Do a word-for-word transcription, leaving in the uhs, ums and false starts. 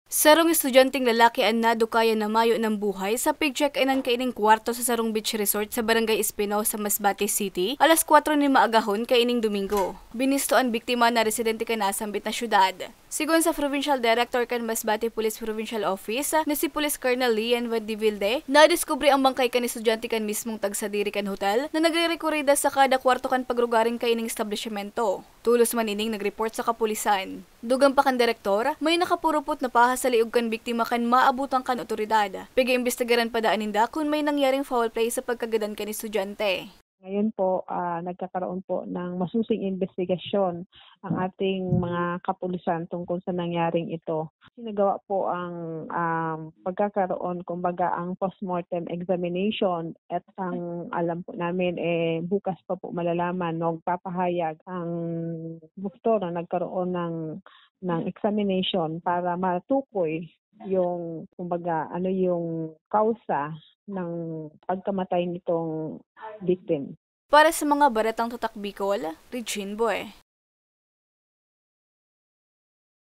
Sarong estudyanteng lalaki an nadukayan na mayo ng buhay sa pigcheck-inan kaining kwarto sa sarong beach resort sa Barangay Espinosa, Masbate City, alas kwatro nin maagahon kaining Domingo. Binisto an biktima na residente kan nasambit na syudad. Sigon sa Provincial Director kan Masbate Police Provincial Office na si Police Colonel Lian Van de Vilde, nadiskubre ang bangkay kan estudyante kan mismong tagsadiri kan hotel na nagre-rekorida sa kada kwarto kan pagrugaring kaining establisyemento. Tolos man ining nag-report sa kapulisan. Dugang pa kan direktor, may nakapurupot na paha sa liog kan biktima kan maabutan kan otoridad. Pig-iimbestigaran pa daan ninda kun may nangyaring foul play sa pagkagadan kan estudyante. Ngayon po, ah, nagkakaroon po ng masusing imbestigasyon ang ating mga kapulisan tungkol sa nangyaring ito. Sinagawa po ang, um, pagkakaroon, kumbaga, ang postmortem examination at ang alam po namin, eh, bukas pa po malalaman, magpapahayag ang doktor na nagkaroon ng, ng examination para matukoy yung, kumbaga, ano yung kausa ng pagkamatay nitong victim. Para sa mga Baretang Tatak Bicol, Regine Boy.